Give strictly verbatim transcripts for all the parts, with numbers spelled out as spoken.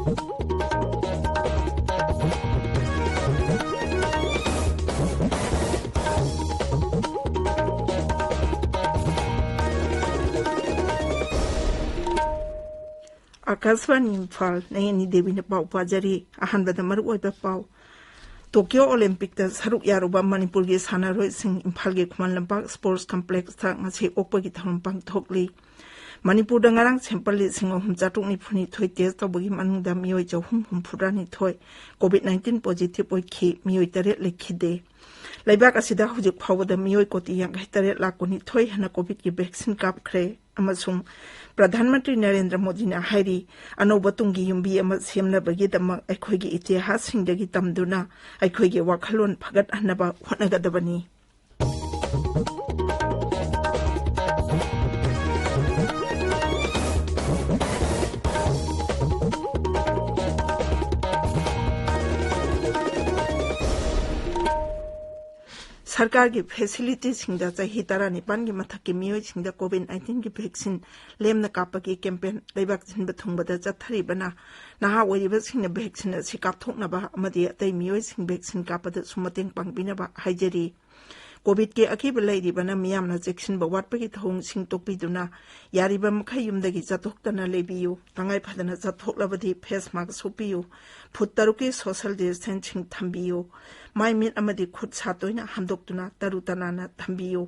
ꯑꯥꯀꯥꯁꯕꯥꯅꯤ ꯏꯝꯐꯥꯜ, ꯅꯌꯅꯤ ꯗꯦꯕꯤꯅ ꯄꯥꯎ ꯄꯥꯖꯔꯤ꯫ ꯑꯍꯥꯟꯕꯗ ꯃꯔꯨꯑꯣꯏꯕ ꯄꯥꯎ꯫ ꯇꯣꯀꯤꯌꯣ ꯑꯣꯂꯤꯝꯄꯤꯛꯇ ꯁꯔꯨꯛ ꯌꯥꯔꯨꯕ ꯃꯅꯤꯄꯨꯔꯒꯤ ꯁꯥꯟꯅꯔꯣꯏꯁꯤꯡ ꯏꯝꯐꯥꯜꯒꯤ ꯈꯨꯃꯟ ꯂꯝꯄꯥꯛ ꯁ꯭ꯄꯣꯔꯠꯁ ꯀꯝꯄ꯭ꯂꯦꯛꯁꯇ ꯉꯁꯤ ꯑꯣꯛꯄꯒꯤ ꯊꯧꯔꯝ ꯄꯥꯡꯊꯣꯛꯂꯤ꯫ ꯃꯅꯤꯄꯨꯔꯗ ꯉꯔꯥꯡ ꯁꯦꯝꯄꯜ ꯂꯤꯁꯤꯡ ꯑꯍꯨꯝ ꯆꯥꯇ꯭ꯔꯨꯛ ꯅꯤꯐꯨ ꯅꯤꯊꯣꯏ ꯇꯦꯁ ꯇꯧꯕꯒꯤ ꯃꯅꯨꯡꯗ ꯃꯤꯑꯣꯏ ꯆꯍꯨꯝ ꯍꯨꯝꯐꯨꯇꯔꯥꯅꯤꯊꯣꯏ ꯀꯣꯚꯤꯗ ꯅꯥꯏꯟꯇꯤꯟ ꯄꯣꯖꯤꯇꯤꯚ ꯑꯣꯏꯈꯤ, ꯃꯤꯑꯣꯏ ꯇꯔꯦꯠ ꯂꯩꯈꯤꯗꯦ꯫ ꯂꯩꯕꯥꯛ ꯑꯁꯤꯗ ꯍꯧꯖꯤꯛ ꯐꯥꯎꯕꯗ ꯃꯤꯑꯣꯏ ꯀꯣꯇꯤ ꯌꯥꯡꯈꯩ ꯇꯔꯦꯠ ꯂꯥꯈ ꯀꯨꯟꯅꯤꯊꯣꯏ ꯍꯦꯟꯅ ꯀꯣꯚꯤꯗꯀꯤ ꯚꯦꯛꯁꯤꯟ ꯀꯥꯞꯈ꯭ꯔꯦ꯫ ꯑꯃꯁꯨꯡ ꯄ꯭ꯔꯙꯥꯟ ꯃꯟꯇ꯭ꯔꯤ ꯅꯔꯦꯟꯗ꯭ꯔ ꯃꯣꯗꯤꯅ ꯍꯥꯏꯔꯤ, ꯑꯅꯧꯕ ꯇꯨꯡꯒꯤ ꯌꯨꯝꯕꯤ ꯑꯃ ꯁꯦꯝꯅꯕꯒꯤꯗꯃꯛ ꯑꯩꯈꯣꯏꯒꯤ ꯏꯇꯤꯍꯥꯁꯁꯤꯡꯗꯒꯤ ꯇꯝꯗꯨꯅ ꯑꯩꯈꯣꯏꯒꯤ ꯋꯥꯈꯜꯂꯣꯟ ꯐꯒꯠꯍꯟꯅꯕ ꯍꯣꯠꯅꯒꯗꯕꯅꯤ꯫ ꯁꯔꯀꯥꯔꯒꯤ ꯐꯦꯁꯤꯂꯤꯇꯤꯁꯤꯡꯗ ꯆꯍꯤ ꯇꯔꯥꯅꯤꯄꯥꯟꯒꯤ ꯃꯊꯛꯀꯤ ꯃꯤꯑꯣꯏꯁꯤꯡꯗ ꯀꯣꯚꯤꯗ ꯅꯥꯏꯟꯇꯤꯟꯒꯤ ꯚꯦꯛꯁꯤꯟ ꯂꯦꯝꯅ ꯀꯥꯞꯄꯒꯤ ꯀꯦꯝꯄꯦꯟ ꯂꯩꯕꯥꯛ ꯁꯤꯟꯕ ꯊꯨꯡꯕꯗ ꯆꯠꯊꯔꯤꯕꯅ ꯅꯍꯥ ꯑꯣꯏꯔꯤꯕꯁꯤꯡꯅ ꯚꯦꯛꯁꯤꯟ ꯑꯁꯤ ꯀꯥꯞꯊꯣꯛꯅꯕ ꯑꯃꯗꯤ ꯑꯇꯩ ꯃꯤꯑꯣꯏꯁꯤꯡ ꯚꯦꯛꯁꯤꯟ ꯀꯥꯞꯄꯗꯁꯨ ꯃꯇꯦꯡ ꯄꯥꯡꯕꯤꯅꯕ ꯍꯥꯏꯖꯔꯤ꯫ ꯀꯣꯚꯤꯗꯀꯤ ꯑꯀꯤꯕ ꯂꯩꯔꯤꯕꯅ ꯃꯤꯌꯥꯝꯅ ꯆꯦꯛꯁꯤꯟꯕ ꯋꯥꯠꯄꯒꯤ ꯊꯧꯑꯣꯡꯁꯤꯡ ꯇꯣꯛꯄꯤꯗꯨꯅ ꯌꯥꯔꯤꯕ ꯃꯈꯩ ꯌꯨꯝꯗꯒꯤ ꯆꯠꯊꯣꯛꯇꯅ ꯂꯩꯕꯤꯌꯨ꯫ ꯇꯉꯥꯏ ꯐꯗꯅ ꯆꯠꯊꯣꯛꯂꯕꯗꯤ ꯐꯦꯁ ꯃꯥꯁꯛ ꯎꯞꯄꯤꯌꯨ꯫ ꯐꯨꯠ ꯇꯔꯨꯛꯀꯤ ꯁꯣꯁꯤꯌꯦꯜ ꯗꯤꯁꯇꯦꯟꯁꯤꯡ ꯊꯝꯕꯤꯌꯨ꯫ ꯃꯥꯏ ꯃꯤꯠ ꯑꯃꯗꯤ ꯈꯨꯠ ꯁꯥ ꯇꯣꯏꯅ ꯍꯥꯝꯗꯣꯛꯇꯨꯅ ꯇꯔꯨ ꯇꯅꯥꯟꯅ ꯊꯝꯕꯤꯌꯨ꯫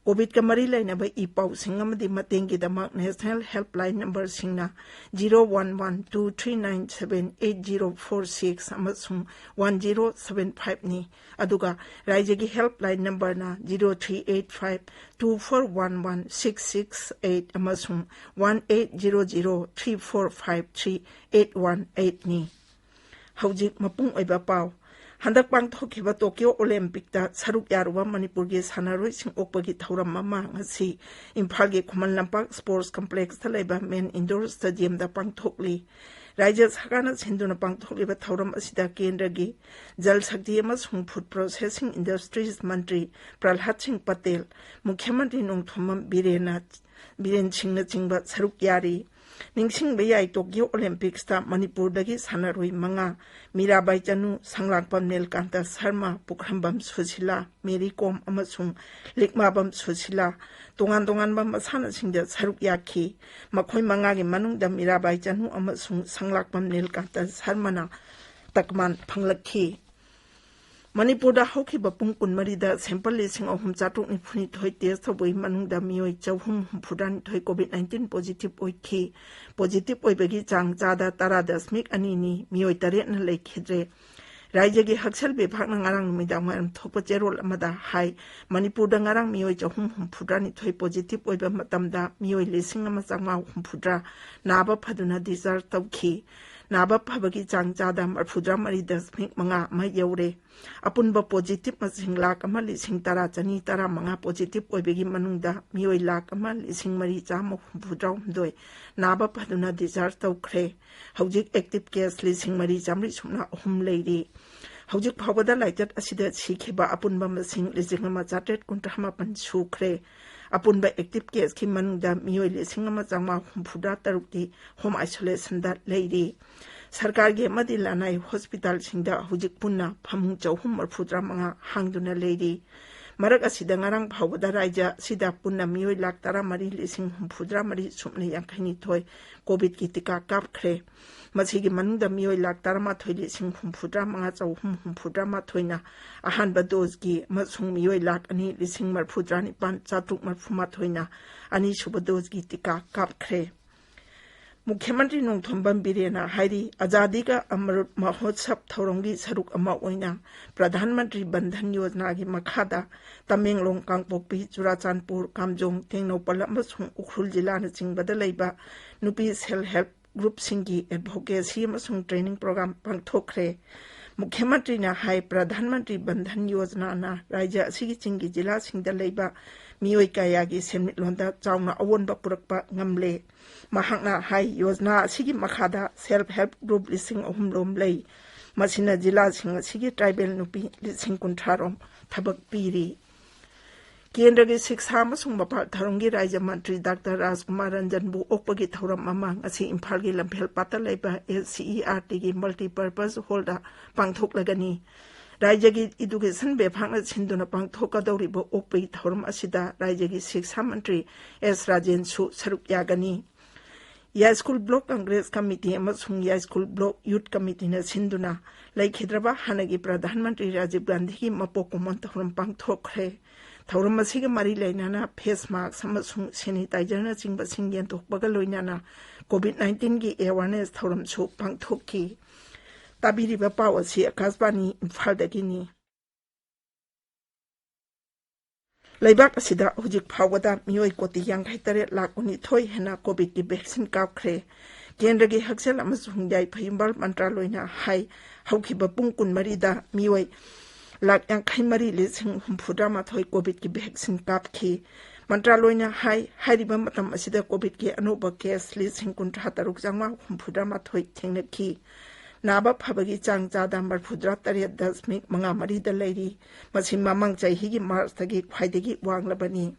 ꯀꯣꯚꯤꯗꯀ ꯃꯔꯤ ꯂꯩꯅꯕ ꯏ ꯄꯥꯎꯁꯤꯡ ꯑꯃꯗꯤ ꯃꯇꯦꯡꯒꯤꯗꯃꯛ ꯅꯦꯁꯅꯦꯜ ꯍꯦꯜꯞꯂꯥꯏꯟ ꯅꯝꯕꯔꯁꯤꯡꯅ zero one one two three nine seven eight zero four six ꯑꯃꯁꯨꯡ ꯋꯥꯟ ꯖꯤꯔꯣ ꯁꯚꯦꯟ ꯐꯥꯏꯚꯅꯤ꯫ ꯑꯗꯨꯒ ꯔꯥꯏꯖ꯭ꯌꯒꯤ ꯍꯦꯜꯞꯂꯥꯏꯟ ꯅꯝꯕꯔꯅ zero three eight five two four one one six six eight ꯑꯃꯁꯨꯡ one eight zero zero three four five three eight one ꯑꯩꯠꯅꯤ꯫ ꯍꯧꯖꯤꯛ ꯃꯄꯨꯡ ꯑꯣꯏꯕ ꯄꯥꯎ꯫ ꯍꯟꯗꯛ ꯄꯥꯡꯊꯣꯛꯈꯤꯕ ꯇꯣꯀꯤꯌꯣ ꯑꯣꯂꯤꯝꯄꯤꯛꯇ ꯁꯔꯨꯛ ꯌꯥꯔꯨꯕ ꯃꯅꯤꯄꯨꯔꯒꯤ ꯁꯥꯟꯅꯔꯣꯏꯁꯤꯡ ꯑꯣꯛꯄꯒꯤ ꯊꯧꯔꯝ ꯑꯃ ꯉꯁꯤ ꯏꯝꯐꯥꯜꯒꯤ ꯈꯨꯃꯟ ꯂꯝꯄꯥꯛ ꯁ꯭ꯄꯣꯔꯠꯁ ꯀꯝꯄ꯭ꯂꯦꯛꯁꯇ ꯂꯩꯕ ꯃꯦꯟ ꯏꯟꯗꯣꯔ ꯁ꯭ꯇꯦꯗꯤꯌꯝꯗ ꯄꯥꯡꯊꯣꯛꯂꯤ꯫ ꯔꯥꯏꯖ꯭ꯌ ꯁꯔꯀꯥꯔꯅ ꯁꯤꯟꯗꯨꯅ ꯄꯥꯡꯊꯣꯛꯂꯤꯕ ꯊꯧꯔꯝ ꯑꯁꯤꯗ ꯀꯦꯟꯗ꯭ꯔꯒꯤ ꯖꯜ ꯁꯛꯇꯤ ꯑꯃꯁꯨꯡ ꯐꯨꯗ ꯄ꯭ꯔꯣꯁꯦꯁꯤꯡ ꯏꯟꯗꯁꯇ꯭ꯔꯤꯁ ꯃꯟꯇ꯭ꯔꯤ ꯄ꯭ꯔꯜꯍꯥꯗ ꯁꯤꯡ ꯄꯇꯦꯜ, ꯃꯨꯈ꯭ꯌ ꯃꯟꯇ꯭ꯔꯤ ꯅꯣꯡꯊꯣꯝꯕꯝ ꯕꯤꯔꯦꯟꯅ, ꯕꯤꯔꯦꯟ ꯁꯤꯡꯅꯆꯤꯡꯕ ꯁꯔꯨꯛ ꯌꯥꯔꯤ꯫ ꯅꯤꯡꯁꯤꯡꯕ ꯌꯥꯏ, ꯇꯣꯀꯤꯌꯣ ꯑꯣꯂꯦꯝꯄꯤꯛꯁꯇ ꯃꯅꯤꯄꯨꯔꯗꯒꯤ ꯁꯥꯟꯅꯔꯣꯏ ꯃꯉꯥ, ꯃꯤꯔꯥꯕꯥꯏ ꯆꯅꯨ, ꯁꯪꯂꯥꯛꯄꯝ ꯅꯤꯜꯀꯥꯟꯇ ꯁꯔꯃ, ꯄꯨꯈ꯭ꯔꯝꯕꯝ ꯁꯨꯁꯤꯂꯥ, ꯃꯦꯔꯤ ꯀꯣꯝ ꯑꯃꯁꯨꯡ ꯂꯤꯛꯃꯥꯕꯝ ꯁꯨꯁꯤꯂꯥ ꯇꯣꯉꯥꯟ ꯇꯣꯉꯥꯟꯕ ꯃꯁꯥꯟꯅꯁꯤꯡꯗ ꯁꯔꯨꯛ ꯌꯥꯈꯤ꯫ ꯃꯈꯣꯏ ꯃꯉꯥꯒꯤ ꯃꯅꯨꯡꯗ ꯃꯤꯔꯥꯕꯥꯏ ꯆꯅꯨ ꯑꯃꯁꯨꯡ ꯁꯪꯂꯥꯛꯄꯝ ꯅꯤꯜꯀꯥꯟꯇ ꯁꯔꯃꯅ ꯇꯛꯃꯥꯟ ꯐꯪꯂꯛꯈꯤ꯫ ꯃꯅꯤꯄꯨꯔꯗ ꯍꯧꯈꯤꯕ ꯄꯨꯡ ꯀꯨꯟꯃꯔꯤꯗ sample ꯂꯤꯁꯤꯡ ꯑꯍꯨꯝ ꯆꯥꯇ꯭ꯔꯨꯛ ꯅꯤꯐꯨꯅꯤꯊꯣꯏ test ꯇꯧꯕꯒꯤ ꯃꯅꯨꯡꯗ ꯃꯤꯑꯣꯏ ꯆꯍꯨꯝ ꯍꯨꯝꯐꯨꯇꯔꯥꯅꯤꯊꯣꯏ COVID nineteen positive ꯑꯣꯏꯈꯤ꯫ Positive ꯑꯣꯏꯕꯒꯤ ꯆꯥꯡ ꯆꯥꯗ ꯇꯔꯥ ꯗꯁꯃꯤꯛ ꯑꯅꯤꯅꯤ꯫ ꯃꯤꯑꯣꯏ ꯇꯔꯦꯠꯅ ꯂꯩꯈꯤꯗ꯭ꯔꯦ꯫ ꯔꯥꯖ꯭ꯌꯒꯤ ꯍꯛꯁꯦꯜ ꯕꯤꯚꯥꯒꯅ ꯉꯔꯥꯡ ꯅꯨꯃꯤꯗꯥꯡ ꯋꯥꯏꯔꯝ ꯊꯣꯛꯄ ꯆꯦꯔꯣꯜ ꯑꯃꯗ ꯍꯥꯏ, ꯃꯅꯤꯄꯨꯔꯗ ꯉꯔꯥꯡ ꯃꯤꯑꯣꯏ ꯆꯍꯨꯝ ꯍꯨꯝꯐꯨꯇꯔꯥꯅꯤꯊꯣꯏ positive ꯑꯣꯏꯕ ꯃꯇꯝꯗ ꯃꯤꯑꯣꯏ ꯂꯤꯁꯤꯡ ꯑꯃ ꯆꯥꯝꯃꯉꯥ ꯍꯨꯝꯐꯨꯇꯔꯥ ꯅꯥꯕ ꯐꯗꯨꯅ discharge ꯇꯧꯈꯤ꯫ ꯅꯥꯕ ꯐꯕꯒꯤ ꯆꯥꯡ ꯆꯥꯗ ꯃꯔꯤꯐꯨꯇꯔꯥ ꯃꯔꯤ ꯗꯁꯃꯤꯛ ꯃꯉꯥ ꯑꯃ ꯌꯧꯔꯦ꯫ ꯑꯄꯨꯟꯕ positive ꯃꯁꯤꯡ ꯂꯥꯈ ꯑꯃ ꯂꯤꯁꯤꯡ ꯇꯔꯥ ꯆꯅꯤ ꯇꯔꯥꯃꯉꯥ positive ꯑꯣꯏꯕꯒꯤ ꯃꯅꯨꯡꯗ ꯃꯤꯑꯣꯏ ꯂꯥꯈ ꯑꯃ ꯂꯤꯁꯤꯡ ꯃꯔꯤ ꯆꯥꯝꯃ ꯍꯨꯝꯐꯨꯇꯔꯥꯍꯨꯝꯗꯣꯏ ꯅꯥꯕ ꯐꯗꯨꯅ discharge ꯇꯧꯈ꯭ꯔꯦ꯫ ꯍꯧꯖꯤꯛ active case ꯂꯤꯁꯤꯡ ꯃꯔꯤ ꯆꯥꯝꯃꯔꯤ ꯁꯨꯞꯅ ꯑꯍꯨꯝ ꯂꯩꯔꯤ꯫ ꯍꯧꯖꯤꯛ ꯐꯥꯎꯕꯗ ꯂꯥꯏꯆꯠ ꯑꯁꯤꯗ ꯁꯤꯈꯤꯕ ꯑꯄꯨꯟꯕ ꯃꯁꯤꯡ ꯂꯤꯁꯤꯡ ꯑꯃ ꯆꯥꯇ꯭ꯔꯦꯠ ꯀꯨꯟꯊ꯭ꯔꯥ ꯃꯥꯄꯟ ꯁꯨꯈ꯭ꯔꯦ꯫ ꯑꯄꯨꯟꯕ active caseꯀꯤ ꯃꯅꯨꯡꯗ ꯃꯤꯑꯣꯏ ꯂꯤꯁꯤꯡ ꯑꯃ ꯆꯥꯝꯃꯉꯥ ꯍꯨꯝꯐꯨꯇꯔꯥ ꯇꯔꯨꯛꯇꯤ home isolationꯗ ꯂꯩꯔꯤ꯫ ꯁꯔꯀꯥꯔꯒꯤ ꯑꯃꯗꯤ ꯂꯅꯥꯏ ꯍꯣꯁꯄꯤꯇꯥꯜꯁꯤꯡꯗ ꯍꯧꯖꯤꯛ ꯄꯨꯟꯅ ꯐꯃꯨꯡ ꯆꯍꯨꯝ ꯃꯔꯤꯐꯨꯇꯔꯥ ꯃꯉꯥ ꯍꯥꯡꯗꯨꯅ ꯂꯩꯔꯤ꯫ ꯃꯔꯛ ꯑꯁꯤꯗ ꯉꯔꯥꯡ ꯐꯥꯎꯕꯗ ꯔꯥꯖ꯭ꯌ ꯑꯁꯤꯗ ꯄꯨꯟꯅ ꯃꯤꯑꯣꯏ ꯂꯥꯈ ꯇꯔꯥꯃꯔꯤ ꯂꯤꯁꯤꯡ ꯍꯨꯝꯐꯨꯇꯔꯥ ꯃꯔꯤ ꯁꯨꯞꯅ ꯌꯥꯡꯈꯩꯅꯤꯊꯣꯏ COVIDꯀꯤ ꯇꯤꯀꯥ ꯀꯥꯞꯈ꯭ꯔꯦ꯫ ꯃꯁꯤꯒꯤ ꯃꯅꯨꯡꯗ ꯃꯤꯑꯣꯏ ꯂꯥꯈ ꯇꯔꯥꯃꯥꯊꯣꯏ ꯂꯤꯁꯤꯡ ꯍꯨꯝꯐꯨꯇꯔꯥ ꯃꯉꯥ ꯆꯍꯨꯝ ꯍꯨꯝꯐꯨꯇꯔꯥ ꯃꯥꯊꯣꯏꯅ ꯑꯍꯥꯟꯕ doseꯀꯤ ꯑꯃꯁꯨꯡ ꯃꯤꯑꯣꯏ ꯂꯥꯈ ꯑꯅꯤ ꯂꯤꯁꯤꯡ ꯃꯔꯤꯐꯨꯇꯔꯥ ꯅꯤꯄꯥꯟ ꯆꯥꯇ꯭ꯔꯨꯛ ꯃꯔꯤꯐꯨ ꯃꯥꯊꯣꯏꯅ ꯑꯅꯤꯁꯨꯕ doseꯀꯤ ꯇꯤꯀꯥ ꯀꯥꯞꯈ꯭ꯔꯦ꯫ ꯃꯨꯈ꯭ꯌ ꯃꯟꯇ꯭ꯔꯤ ꯅꯣꯡꯊꯣꯝꯕꯝ ꯕꯤꯔꯦꯟꯅ ꯍꯥꯏꯔꯤ, ꯑꯖꯥꯗꯤ ꯀꯥ ꯑꯃꯔꯨꯠ ꯃꯍꯣꯠꯁꯕ ꯊꯧꯔꯝꯒꯤ ꯁꯔꯨꯛ ꯑꯃ ꯑꯣꯏꯅ ꯄ꯭ꯔꯙꯥꯟ ꯃꯟꯇ꯭ꯔꯤ ꯕꯟꯙꯟ ꯌꯣꯖꯅꯥꯒꯤ ꯃꯈꯥꯗ ꯇꯃꯦꯡꯂꯣꯡ, ꯀꯥꯡꯄꯣꯛꯄꯤ, ꯆꯨꯔꯥꯆꯥꯟꯄꯨꯔ, ꯀꯥꯝꯖꯣꯡ, ꯇꯦꯡꯅꯧꯄꯜ ꯑꯃꯁꯨꯡ ꯎꯈ꯭ꯔꯨꯜ ꯖꯤꯂꯥꯅꯆꯤꯡꯕꯗ ꯂꯩꯕ ꯅꯨꯄꯤ self help groupꯁꯤꯡꯒꯤ advocacy ꯑꯃꯁꯨꯡ training program ꯄꯥꯡꯊꯣꯛꯈ꯭ꯔꯦ꯫ ꯃꯨꯈ꯭ꯌ ꯃꯟꯇ꯭ꯔꯤꯅ ꯍꯥꯏ, ꯄ꯭ꯔꯙꯥꯟ ꯃꯟꯇ꯭ꯔꯤ ꯕꯟꯙꯟ ꯌꯣꯖꯅꯥꯅ ꯔꯥꯖ꯭ꯌ ꯑꯁꯤꯒꯤ ꯆꯤꯡꯒꯤ ꯖꯤꯂꯥꯁꯤꯡꯗ ꯂꯩꯕ ꯃꯤꯑꯣꯏ ꯀꯌꯥꯒꯤ ꯁꯦꯟꯃꯤꯠꯂꯣꯟꯗ ꯆꯥꯎꯅ ꯑꯑꯣꯟꯕ ꯄꯨꯔꯛꯄ ꯉꯝꯂꯦ꯫ ꯃꯍꯥꯛꯅ ꯍꯥꯏ, ꯌꯣꯖꯅꯥ ꯑꯁꯤꯒꯤ ꯃꯈꯥꯗ self help group ꯂꯤꯁꯤꯡ ꯑꯍꯨꯝ ꯔꯣꯝ ꯂꯩ꯫ ꯃꯁꯤꯅ ꯖꯤꯂꯥꯁꯤꯡ ꯑꯁꯤꯒꯤ tribal ꯅꯨꯄꯤ ꯂꯤꯁꯤꯡ ꯀꯨꯟꯊ꯭ꯔꯥ ꯔꯣꯝ ꯊꯕꯛ ꯄꯤꯔꯤ꯫ ꯀꯦꯟꯗ꯭ꯔꯒꯤ ꯁꯤꯛꯁꯥ ꯑꯃꯁꯨꯡ ꯃꯄꯥꯜ ꯊꯧꯔꯝꯒꯤ ꯔꯥꯖ꯭ꯌ ꯃꯟꯇ꯭ꯔꯤ ꯗꯥꯛꯇꯔ ꯔꯥꯖꯀꯨꯃꯥꯔ ꯔꯟꯖꯟꯕꯨ ꯑꯣꯛꯄꯒꯤ ꯊꯧꯔꯝ ꯑꯃ ꯉꯁꯤ ꯏꯝꯐꯥꯜꯒꯤ ꯂꯝꯐꯦꯜ ꯄꯥꯠꯇ ꯂꯩꯕ ꯑꯦꯁ ꯁꯤ ꯏ ꯑꯥꯔ ꯇꯤꯒꯤ ꯃꯜꯇꯤꯄꯔꯄꯁ ꯍꯣꯜꯗ ꯄꯥꯡꯊꯣꯛꯂꯒꯅꯤ꯫ ꯔꯥꯖ꯭ꯌꯒꯤ ꯏꯗꯨꯀꯦꯁꯟ ꯕꯤꯚꯥꯒꯅ ꯁꯤꯟꯗꯨꯅ ꯄꯥꯡꯊꯣꯛꯀꯗꯧꯔꯤꯕ ꯑꯣꯛꯄꯒꯤ ꯊꯧꯔꯝ ꯑꯁꯤꯗ ꯔꯥꯖ꯭ꯌꯒꯤ ꯁꯤꯛꯁꯥ ꯃꯟꯇ꯭ꯔꯤ ꯑꯦꯁ ꯔꯥꯖꯦꯟꯁꯨ ꯁꯔꯨꯛ ꯌꯥꯒꯅꯤ꯫ ꯌꯥꯏꯁ꯭ꯀꯨꯜ ꯕ꯭ꯂꯣꯛ ꯀꯪꯒ꯭ꯔꯦꯁ ꯀꯃꯤꯇꯤ ꯑꯃꯁꯨꯡ ꯌꯥꯏꯁ꯭ꯀꯨꯜ ꯕ꯭ꯂꯣꯛ ꯌꯨꯠ ꯀꯃꯤꯇꯤꯅ ꯁꯤꯟꯗꯨꯅ ꯂꯩꯈꯤꯗ꯭ꯔꯕ ꯍꯥꯟꯅꯒꯤ ꯄ꯭ꯔꯙꯥꯟ ꯃꯟꯇ꯭ꯔꯤ ꯔꯥꯖꯤꯕ ꯒꯥꯟꯙꯤꯒꯤ ꯃꯄꯣꯛ ꯀꯨꯝꯑꯣꯟ ꯊꯧꯔꯝ ꯄꯥꯡꯊꯣꯛꯈ꯭ꯔꯦ꯫ ꯊꯧꯔꯝ ꯑꯁꯤꯒ ꯃꯔꯤ ꯂꯩꯅꯅ ꯐꯦꯁ ꯃꯥꯁ꯭ꯛ ꯑꯃꯁꯨꯡ ꯁꯦꯅꯤꯇꯥꯏꯖꯔꯅꯆꯤꯡꯕꯁꯤꯡ ꯌꯦꯟꯊꯣꯛꯄꯒ ꯂꯣꯏꯅꯅ ꯀꯣꯚꯤꯗ ꯅꯥꯏꯟꯇꯤꯟꯒꯤ ꯑꯦꯋꯥꯔꯅꯦꯁ ꯊꯧꯔꯝꯁꯨ ꯄꯥꯡꯊꯣꯛꯈꯤ꯫ ꯇꯥꯕꯤꯔꯤꯕ ꯄꯥꯎ ꯑꯁꯤ ꯑꯀꯥꯁꯕꯥꯅꯤ ꯏꯝꯐꯥꯜꯗꯒꯤꯅꯤ꯫ ꯂꯩꯕꯥꯛ ꯑꯁꯤꯗ ꯍꯧꯖꯤꯛ ꯐꯥꯎꯕꯗ ꯃꯤꯑꯣꯏ ꯀꯣꯇꯤ ꯌꯥꯡꯈꯩ ꯇꯔꯦꯠ ꯂꯥꯈ ꯀꯨꯟꯅꯤꯊꯣꯏ ꯍꯦꯟꯅ ꯀꯣꯚꯤꯗꯀꯤ ꯚꯦꯛꯁꯤꯟ ꯀꯥꯞꯈ꯭ꯔꯦ꯫ ꯀꯦꯟꯗ꯭ꯔꯒꯤ ꯍꯛꯁꯦꯜ ꯑꯃꯁꯨꯡ ꯌꯥꯏꯐ ꯌꯨꯝꯕꯥꯜ ꯃꯟꯇ꯭ꯔꯥꯂꯣꯏꯅ ꯍꯥꯏ, ꯍꯧꯈꯤꯕ ꯄꯨꯡ ꯀꯨꯟꯃꯔꯤꯗ ꯃꯤꯑꯣꯏ ꯂꯥꯈ ꯌꯥꯡꯈꯩ ꯃꯔꯤ ꯂꯤꯁꯤꯡ ꯍꯨꯝꯐꯨꯇꯔꯥꯃꯥꯊꯣꯏ ꯀꯣꯚꯤꯗꯀꯤ ꯚꯦꯛꯁꯤꯟ ꯀꯥꯞꯈꯤ꯫ ꯃꯟꯇ꯭ꯔꯥꯂꯣꯏꯅ ꯍꯥꯏ, ꯍꯥꯏꯔꯤꯕ ꯃꯇꯝ ꯑꯁꯤꯗ ꯀꯣꯚꯤꯗꯀꯤ ꯑꯅꯧꯕ ꯀꯦꯁ ꯂꯤꯁꯤꯡ ꯀꯨꯟꯊ꯭ꯔꯥ ꯇꯔꯨꯛ ꯆꯥꯝꯃꯉꯥ ꯍꯨꯝꯐꯨꯇꯔꯥꯃꯥꯊꯣꯏ ꯊꯦꯡꯅꯈꯤ꯫ ꯅꯥꯕ ꯐꯕꯒꯤ ꯆꯥꯡ ꯆꯥꯗ ꯃꯔꯤꯐꯨꯇꯔꯥ ꯇꯔꯦꯠ ꯗꯁꯃꯤꯛ ꯃꯉꯥ ꯃꯔꯤꯗ ꯂꯩꯔꯤ꯫ ꯃꯁꯤ ꯃꯃꯥꯡ ꯆꯍꯤꯒꯤ ꯃꯥꯔꯆꯇꯒꯤ ꯈ꯭ꯋꯥꯏꯗꯒꯤ ꯋꯥꯡꯂꯕꯅꯤ꯫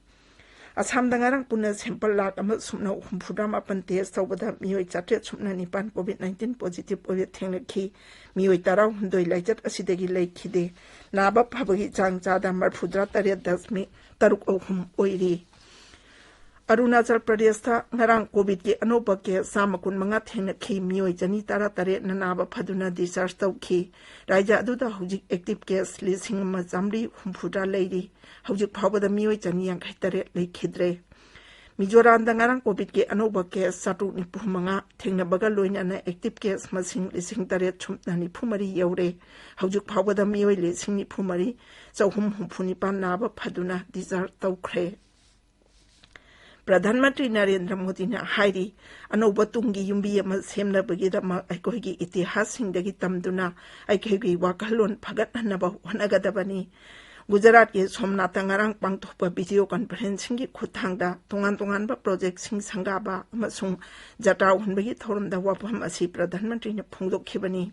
ꯑꯁꯥꯝꯗ ꯉꯔꯥꯡ ꯄꯨꯟꯅ ꯁꯦꯝꯄꯜ ꯂꯥꯈ ꯑꯃ ꯁꯨꯞꯅ ꯍꯨꯝꯐꯨꯇꯔꯥ ꯃꯥꯄꯟ ꯇꯦꯁ ꯇꯧꯕꯗ ꯃꯤꯑꯣꯏ ꯆꯥꯇ꯭ꯔꯦꯠ ꯁꯨꯞꯅ ꯅꯤꯄꯥꯟ ꯀꯣꯚꯤꯗ ꯅꯥꯏꯟꯇꯤꯟ ꯄꯣꯖꯤꯇꯤꯚ ꯑꯣꯏꯕ ꯊꯦꯡꯅꯈꯤ꯫ ꯃꯤꯑꯣꯏ ꯇꯔꯥꯍꯨꯝꯗꯣꯏ ꯂꯥꯏꯆꯠ ꯑꯁꯤꯗꯒꯤ ꯂꯩꯈꯤꯗꯦ꯫ ꯅꯥꯕ ꯐꯕꯒꯤ ꯆꯥꯡ ꯆꯥꯗ ꯃꯔꯤꯐꯨꯇꯔꯥ ꯇꯔꯦꯠ ꯗꯁꯃꯤꯛ ꯇꯔꯨꯛ ꯑꯍꯨꯝ ꯑꯣꯏꯔꯤ꯫ ꯑꯔꯨꯅꯥꯆꯜ ꯄ꯭ꯔꯗꯦꯁꯇ ꯉꯔꯥꯡ ꯀꯣꯚꯤꯗꯀꯤ ꯑꯅꯧꯕ ꯀꯦꯁ ꯆꯥꯝꯃ ꯀꯨꯟꯃꯉꯥ ꯊꯦꯡꯅꯈꯤ꯫ ꯃꯤꯑꯣꯏ ꯆꯅꯤ ꯇꯔꯥ ꯇꯔꯦꯠꯅ ꯅꯥꯕ ꯐꯗꯨꯅ ꯗꯤꯁꯆꯥꯔꯖ ꯇꯧꯈꯤ꯫ ꯔꯥꯖ꯭ꯌ ꯑꯗꯨꯗ ꯍꯧꯖꯤꯛ ꯑꯦꯛꯇꯤꯚ ꯀꯦꯁ ꯂꯤꯁꯤꯡ ꯑꯃ ꯆꯥꯃꯔꯤ ꯍꯨꯝꯐꯨꯇꯔꯥ ꯂꯩꯔꯤ꯫ ꯍꯧꯖꯤꯛ ꯐꯥꯎꯕꯗ ꯃꯤꯑꯣꯏ ꯆꯅꯤ ꯌꯥꯡꯈꯩ ꯇꯔꯦꯠ ꯂꯩꯈꯤꯗ꯭ꯔꯦ꯫ ꯃꯤꯖꯣꯔꯥꯝꯗ ꯉꯔꯥꯡ ꯀꯣꯚꯤꯗꯀꯤ ꯑꯅꯧꯕ ꯀꯦꯁ ꯆꯥꯇ꯭ꯔꯨꯛ ꯅꯤꯐꯨ ꯃꯉꯥ ꯊꯦꯡꯅꯕꯒ ꯂꯣꯏꯅꯅ ꯑꯦꯛꯇꯤꯚ ꯀꯦꯁ ꯃꯁꯤꯡ ꯂꯤꯁꯤꯡ ꯇꯔꯦꯠ ꯁꯨꯞꯅ ꯅꯤꯐꯨ ꯃꯔꯤ ꯌꯧꯔꯦ꯫ ꯍꯧꯖꯤꯛ ꯐꯥꯎꯕꯗ ꯃꯤꯑꯣꯏ ꯂꯤꯁꯤꯡ ꯅꯤꯐꯨ ꯃꯔꯤ ꯆꯍꯨꯝ ꯍꯨꯝꯐꯨ ꯅꯤꯄꯥꯟ ꯅꯥꯕ ꯐꯗꯨꯅ ꯗꯤꯁꯆꯥꯔꯖ ꯇꯧꯈ꯭ꯔꯦ꯫ ꯄ꯭ꯔꯙꯥꯟ ꯃꯟꯇ꯭ꯔꯤ ꯅꯔꯦꯟꯗ꯭ꯔ ꯃꯣꯗꯤꯅ ꯍꯥꯏꯔꯤ, ꯑꯅꯧꯕ ꯇꯨꯡꯒꯤ ꯌꯨꯝꯕꯤ ꯑꯃ ꯁꯦꯝꯅꯕꯒꯤꯗꯃꯛ ꯑꯩꯈꯣꯏꯒꯤ ꯏꯇꯤꯍꯥꯁꯁꯤꯡꯗꯒꯤ ꯇꯝꯗꯨꯅ ꯑꯩꯈꯣꯏꯒꯤ ꯋꯥꯈꯜꯂꯣꯟ ꯐꯒꯠꯍꯟꯅꯕ ꯍꯣꯠꯅꯒꯗꯕꯅꯤ꯫ ꯒꯨꯖꯔꯥꯠꯀꯤ ꯁꯣꯝꯅꯥꯊꯇ ꯉꯔꯥꯡ ꯄꯥꯡꯊꯣꯛꯄ ꯚꯤꯗꯤꯑꯣ ꯀꯟꯐꯔꯦꯟꯁꯤꯡꯒꯤ ꯈꯨꯠꯊꯥꯡꯗ ꯇꯣꯉꯥꯟ ꯇꯣꯉꯥꯟꯕ ꯄ꯭ꯔꯣꯖꯦꯛꯁꯤꯡ ꯁꯪꯒꯥꯕ ꯑꯃꯁꯨꯡ ꯖꯇ꯭ꯔꯥ ꯍꯨꯟꯕꯒꯤ ꯊꯧꯔꯝꯗ ꯋꯥꯐꯝ ꯑꯁꯤ ꯄ꯭ꯔꯙꯥꯟ ꯃꯟꯇ꯭ꯔꯤꯅ ꯐꯣꯡꯗꯣꯛꯈꯤꯕꯅꯤ꯫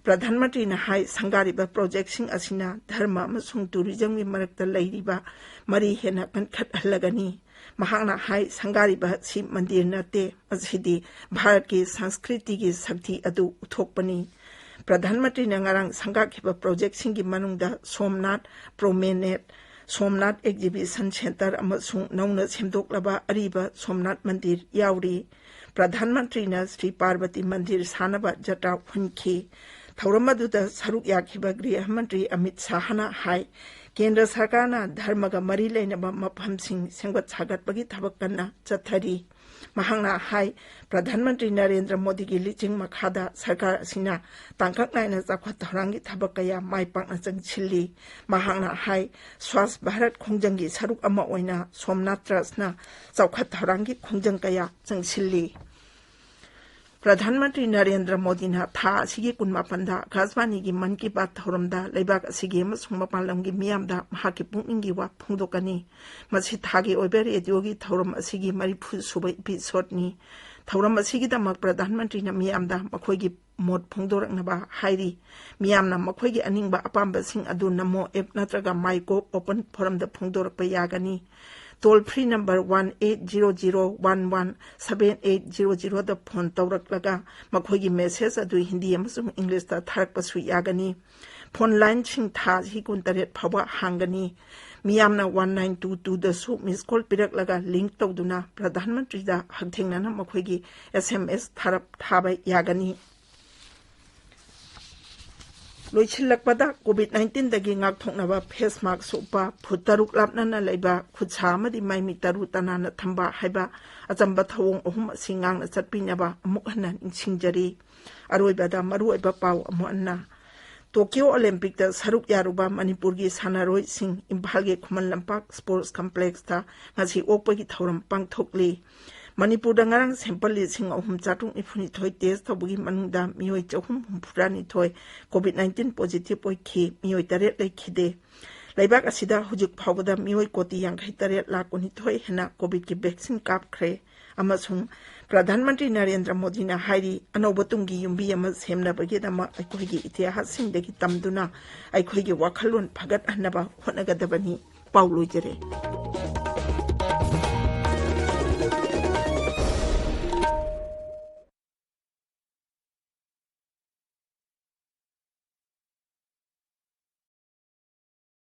ꯄ꯭ꯔꯙꯥꯟ ꯃꯟꯇ꯭ꯔꯤꯅ ꯍꯥꯏ, ꯁꯪꯒꯥꯔꯤꯕ ꯄ꯭ꯔꯣꯖꯦꯛꯁꯤꯡ ꯑꯁꯤꯅ ꯙꯔꯃ ꯑꯃꯁꯨꯡ ꯇꯨꯔꯤꯖꯝꯒꯤ ꯃꯔꯛꯇ ꯂꯩꯔꯤꯕ ꯃꯔꯤ ꯍꯦꯟꯅ ꯀꯟꯈꯠꯍꯜꯂꯒꯅꯤ꯫ ꯃꯍꯥꯛꯅ ꯍꯥꯏ, ꯁꯪꯒꯥꯔꯤꯕ ꯑꯁꯤ ꯃꯟꯗꯤꯔ ꯅꯠꯇꯦ, ꯃꯁꯤꯗꯤ ꯚꯥꯔꯠꯀꯤ ꯁꯪꯁꯀ꯭ꯔꯤꯇꯤꯒꯤ ꯁꯛꯇꯤ ꯑꯗꯨ ꯎꯠꯊꯣꯛꯄꯅꯤ꯫ ꯄ꯭ꯔꯙꯥꯟ ꯃꯟꯇ꯭ꯔꯤꯅ ꯉꯔꯥꯡ ꯁꯪꯒꯥꯈꯤꯕ ꯄ꯭ꯔꯣꯖꯦꯛꯁꯤꯡꯒꯤ ꯃꯅꯨꯡꯗ ꯁꯣꯝꯅꯥꯊ ꯄ꯭ꯔꯣꯃꯦꯅꯦꯗ, ꯁꯣꯝꯅꯥꯊ ꯑꯦꯛꯖꯤꯕꯤꯁꯟ ꯁꯦꯟꯇꯔ ꯑꯃꯁꯨꯡ ꯅꯧꯅ ꯁꯦꯝꯗꯣꯛꯂꯕ ꯑꯔꯤꯕ ꯁꯣꯝꯅꯥꯊ ꯃꯟꯗꯤꯔ ꯌꯥꯎꯔꯤ꯫ ꯄ꯭ꯔꯙꯥꯟ ꯃꯟꯇ꯭ꯔꯤꯅ ꯁ꯭ꯔꯤ ꯄꯥꯔꯕꯇꯤ ꯃꯟꯗꯤꯔ ꯁꯥꯅꯕ ꯖꯇ꯭ꯔꯥ ꯍꯨꯟꯈꯤ꯫ ꯊꯧꯔꯝ ꯑꯗꯨꯗ ꯁꯔꯨꯛ ꯌꯥꯈꯤꯕ ꯒ꯭ꯔꯤꯍ ꯃꯟꯇ꯭ꯔꯤ ꯑꯃꯤꯠ ꯁꯥꯍꯅ ꯍꯥꯏ, ꯀꯦꯟꯗ꯭ꯔ ꯁꯔꯀꯥꯔꯅ ꯙꯔꯃꯒ ꯃꯔꯤ ꯂꯩꯅꯕ ꯃꯐꯝꯁꯤꯡ ꯁꯦꯝꯒꯠ ꯁꯥꯒꯠꯄꯒꯤ ꯊꯕꯛ ꯀꯟꯅ ꯆꯠꯊꯔꯤ꯫ ꯃꯍꯥꯛꯅ ꯍꯥꯏ, ꯄ꯭ꯔꯙꯥꯟ ꯃꯟꯇ꯭ꯔꯤ ꯅꯔꯦꯟꯗ꯭ꯔ ꯃꯣꯗꯤꯒꯤ ꯂꯤꯆꯤꯡ ꯃꯈꯥꯗ ꯁꯔꯀꯥꯔ ꯑꯁꯤꯅ ꯇꯥꯡꯀꯛ ꯅꯥꯏꯅ ꯆꯥꯎꯈꯠ ꯊꯧꯔꯥꯡꯒꯤ ꯊꯕꯛ ꯀꯌꯥ ꯃꯥꯏ ꯄꯥꯛꯅ ꯆꯪꯁꯤꯜꯂꯤ꯫ ꯃꯍꯥꯛꯅ ꯍꯥꯏ, ꯁ꯭ꯋꯥꯁ ꯚꯥꯔꯠ ꯈꯣꯡꯖꯪꯒꯤ ꯁꯔꯨꯛ ꯑꯃ ꯑꯣꯏꯅ ꯁꯣꯝꯅꯥꯊ ꯇ꯭ꯔꯁꯅ ꯆꯥꯎꯈꯠ ꯊꯧꯔꯥꯡꯒꯤ ꯈꯣꯡꯖꯪ ꯀꯌꯥ ꯆꯪꯁꯤꯜꯂꯤ꯫ ꯄ꯭ꯔꯙꯥꯟ ꯃꯟꯇ꯭ꯔꯤ ꯅꯔꯦꯟꯗ꯭ꯔ ꯃꯣꯗꯤꯅ ꯊꯥ ꯑꯁꯤꯒꯤ ꯀꯨꯟꯃꯥꯄꯟꯗ ꯑꯀꯥꯁꯕꯥꯅꯤꯒꯤ ꯃꯟ ꯀꯤ ꯕꯥꯠ ꯊꯧꯔꯝꯗ ꯂꯩꯕꯥꯛ ꯑꯁꯤꯒꯤ ꯑꯃꯁꯨꯡ ꯃꯄꯥꯟ ꯂꯝꯒꯤ ꯃꯤꯌꯥꯝꯗ ꯃꯍꯥꯛꯀꯤ ꯄꯨꯛꯅꯤꯡꯒꯤ ꯋꯥ ꯐꯣꯡꯗꯣꯛꯀꯅꯤ꯫ ꯃꯁꯤ ꯊꯥꯒꯤ ꯑꯣꯏꯕ ꯔꯦꯗꯤꯑꯣꯒꯤ ꯊꯧꯔꯝ ꯑꯁꯤꯒꯤ ꯃꯔꯤꯐꯨ ꯁꯨꯕ ꯏꯄꯤꯁꯣꯗꯅꯤ꯫ ꯊꯧꯔꯝ ꯑꯁꯤꯒꯤꯗꯃꯛ ꯄ꯭ꯔꯙꯥꯟ ꯃꯟꯇ꯭ꯔꯤꯅ ꯃꯤꯌꯥꯝꯗ ꯃꯈꯣꯏꯒꯤ ꯃꯣꯠ ꯐꯣꯡꯗꯣꯔꯛꯅꯕ ꯍꯥꯏꯔꯤ꯫ ꯃꯤꯌꯥꯝꯅ ꯃꯈꯣꯏꯒꯤ ꯑꯅꯤꯡꯕ ꯑꯄꯥꯝꯕꯁꯤꯡ ꯑꯗꯨ ꯅꯃꯣ ꯑꯦꯞ ꯅꯠꯇ꯭ꯔꯒ ꯃꯥꯏ ꯒꯣꯚ ꯑꯣꯄꯟ ꯐꯣꯔꯝꯗ ꯐꯣꯡꯗꯣꯔꯛꯄ ꯌꯥꯒꯅꯤ꯫ Toll free number one eight zero zero one one seven eight zero ꯖꯤꯔꯣꯗ ꯐꯣꯟ ꯇꯧꯔꯛꯂꯒ ꯃꯈꯣꯏꯒꯤ ꯃꯦꯁꯦꯖ ꯑꯗꯨ ꯍꯤꯟꯗꯤ ꯑꯃꯁꯨꯡ ꯏꯪꯂꯤꯁꯇ ꯊꯥꯔꯛꯄꯁꯨ ꯌꯥꯒꯅꯤ꯫ ꯐꯣꯟ ꯂꯥꯏꯟꯁꯤꯡ ꯊꯥ ꯑꯁꯤ ꯀꯨꯟꯇꯔꯦꯠ ꯐꯥꯎꯕ ꯍꯥꯡꯒꯅꯤ꯫ ꯃꯤꯌꯥꯝꯅ ꯋꯥꯟ ꯅꯥꯏꯟ ꯇꯨ ꯇꯨꯗꯁꯨ ꯃꯤꯁ ꯀꯣꯜ ꯄꯤꯔꯛꯂꯒ ꯂꯤꯡꯛ ꯇꯧꯗꯨꯅ ꯄ꯭ꯔꯙꯥꯟ ꯃꯟꯇ꯭ꯔꯤꯗ ꯍꯛꯊꯦꯡꯅꯅ ꯃꯈꯣꯏꯒꯤ ꯑꯦꯁ ꯑꯦꯝ ꯑꯦꯁ ꯊꯥꯔꯞ-, ꯊꯥꯕ ꯌꯥꯒꯅꯤ꯫ ꯂꯣꯏꯁꯤꯜꯂꯛꯄꯗ, ꯀꯣꯚꯤꯗ ꯅꯥꯏꯟꯇꯤꯟꯗꯒꯤ ꯉꯥꯛꯊꯣꯛꯅꯕ ꯐꯦꯁ ꯃꯥꯛꯁ ꯎꯞꯄ, ꯐꯨꯠ ꯇꯔꯨꯛ ꯂꯥꯞꯅꯅ ꯂꯩꯕ, ꯈꯨꯠꯁꯥ ꯑꯃꯗꯤ ꯃꯥꯏꯃꯤꯠ ꯇꯔꯨ ꯇꯅꯥꯟꯅ ꯊꯝꯕ ꯍꯥꯏꯕ ꯑꯆꯝꯕ ꯊꯧꯑꯣꯡ ꯑꯍꯨꯝ ꯑꯁꯤ ꯉꯥꯛꯅ ꯆꯠꯄꯤꯅꯕ ꯑꯃꯨꯛ ꯍꯟꯅ ꯅꯤꯡꯁꯤꯡꯖꯔꯤ꯫ ꯑꯔꯣꯏꯕꯗ ꯃꯔꯨꯑꯣꯏꯕ ꯄꯥꯎ ꯑꯃꯨꯛ ꯍꯟꯅ꯫ ꯇꯣꯀꯤꯌꯣ ꯑꯣꯂꯦꯝꯄꯤꯛꯇ ꯁꯔꯨꯛ ꯌꯥꯔꯨꯕ ꯃꯅꯤꯄꯨꯔꯒꯤ ꯁꯥꯟꯅꯔꯣꯏꯁꯤꯡ ꯏꯝꯐꯥꯜꯒꯤ ꯈꯨꯃꯟ ꯂꯝꯄꯥꯛ ꯁ꯭ꯄꯣꯔꯠꯁ ꯀꯝꯄ꯭ꯂꯦꯛꯁꯇ ꯉꯁꯤ ꯑꯣꯛꯄꯒꯤ ꯊꯧꯔꯝ ꯄꯥꯡꯊꯣꯛꯂꯤ꯫ ꯃꯅꯤꯄꯨꯔꯗ ꯉꯔꯥꯡ ꯁꯦꯝꯄꯜ ꯂꯤꯁꯤꯡ ꯑꯍꯨꯝ ꯆꯥꯇ꯭ꯔꯨꯛ ꯅꯤꯐꯨ ꯅꯤꯊꯣꯏ ꯇꯦꯁ ꯇꯧꯕꯒꯤ ꯃꯅꯨꯡꯗ ꯃꯤꯑꯣꯏ ꯆꯍꯨꯝ ꯍꯨꯝꯐꯨꯇꯔꯥ ꯅꯤꯊꯣꯏ ꯀꯣꯚꯤꯗ ꯅꯥꯏꯟꯇꯤꯟ ꯄꯣꯖꯤꯇꯤꯚ ꯑꯣꯏꯈꯤ, ꯃꯤꯑꯣꯏ ꯇꯔꯦꯠ ꯂꯩꯈꯤꯗꯦ꯫ ꯂꯩꯕꯥꯛ ꯑꯁꯤꯗ ꯍꯧꯖꯤꯛ ꯐꯥꯎꯕꯗ ꯃꯤꯑꯣꯏ ꯀꯣꯇꯤ ꯌꯥꯡꯈꯩ ꯇꯔꯦꯠ ꯂꯥꯈ ꯀꯨꯟꯅꯤꯊꯣꯏ ꯍꯦꯟꯅ ꯀꯣꯚꯤꯗꯀꯤ ꯚꯦꯛꯁꯤꯟ ꯀꯥꯞꯈ꯭ꯔꯦ ꯑꯃꯁꯨꯡ ꯄ꯭ꯔꯙꯥꯟ ꯃꯟꯇ꯭ꯔꯤ ꯅꯔꯦꯟꯗ꯭ꯔ ꯃꯣꯗꯤꯅ ꯍꯥꯏꯔꯤ, ꯑꯅꯧꯕ ꯇꯨꯡꯒꯤ ꯌꯨꯝꯕꯤ ꯑꯃ ꯁꯦꯝꯅꯕꯒꯤꯗꯃꯛ ꯑꯩꯈꯣꯏꯒꯤ ꯏꯇꯤꯍꯥꯁꯁꯤꯡꯗꯒꯤ ꯇꯝꯗꯨꯅ ꯑꯩꯈꯣꯏꯒꯤ ꯋꯥꯈꯜꯂꯣꯟ ꯐꯒꯠꯍꯟꯅꯕ ꯍꯣꯠꯅꯒꯗꯕꯅꯤ꯫ ꯄꯥꯎ ꯂꯣꯏꯖꯔꯦ꯫